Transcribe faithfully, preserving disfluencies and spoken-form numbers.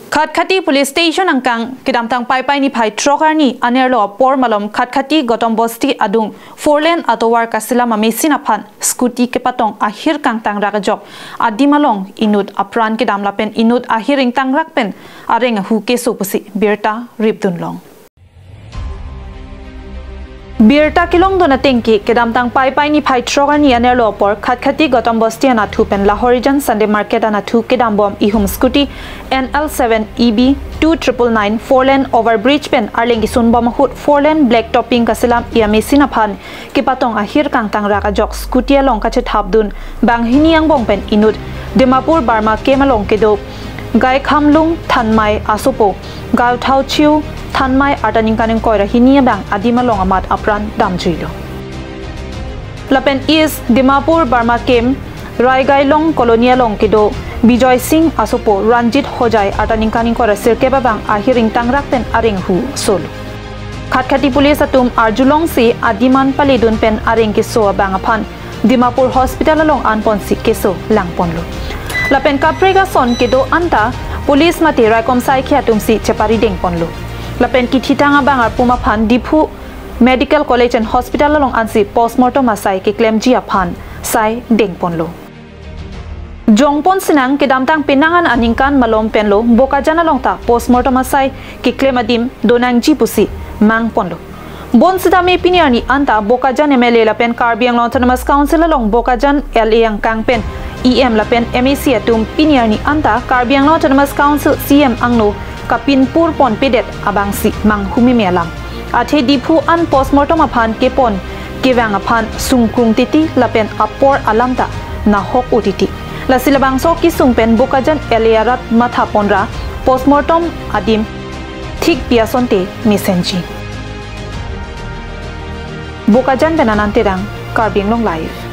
Khatkhati Police Station angkang kedamtang Paipai niphai throk arni anerlo apor malom Khatkhati Gotom Bosti adung four lane atovar kaselam amachine aphan scooty kepatong ahir kangtangrak ajok adim along inut apran kedam lapen inut ahir ingtangrak pen areng ahu keso pusi birta ripdunlong. Birta kelongdun atengke kedamtang Paipai niphai throk arni anerlo apor Khatkhati Gotom Bosti anatthu pen Lahorijan Sunday Market anatthu kedambom ihum scooty N L seven E B two triple nine four lane overbridge pen arleng kesunbom ahut four lane black topping kaselam amachine aphan kepatong ahir kangtangrak ajok scooty along kachethapdun banghini angbong pen inut Dimapur Burma Camp along kedo Gaikhamlung Thanmai asopo Gauthaochiu Thanmai arta ningkan ingkoi ra hini abang adim along amat apran damjuilo. Lapen East Dimapur Burma Camp Raigailong Colony along kedo Bijoy Singh asopo Ranjit Hojai arta ningkan ingkoi ra sirkep abang ahir ingtangrak pen areng ahu solo. Khatkhati Police atum arjulongsi adim an paledun pen areng keso abang aphan Dimapur Hospital along anponsi keso langponlo. Lapen kaprek ason kedo anta Police mate raikom saikhi atumsi chepari dengponlo. Lapen kithitang abang arpum aphan Diphu Medical College and Hospital along ansi postmortem asai keklemji aphan sai dengponlo. Jongpon sinang kedamtang penang an aningkan malom penlo Bokajan along ta postmortem asai keklem adim donangji pusi mangponlo. Bonsitame pini arni anta Bokajan M L A lapen Karbi Anglong Autonomous Council along Bokajan L A angkang pen E M lapen M A C atum pini arni anta Karbi Anglong Autonomous Council C E M angno kapinpur ponpedet abangsi manghumeme alam. Athe Diphu an postmortem aphan kepon kevang aphan sungkrung titi lapen apor alam ta nahok-o titi. Lasi labangso kesung pen Bokajan L A arat mathaponra postmortem adim thikpi asonte mesenji. Bokajan pen Anand Terang, Karbi Anglong Live.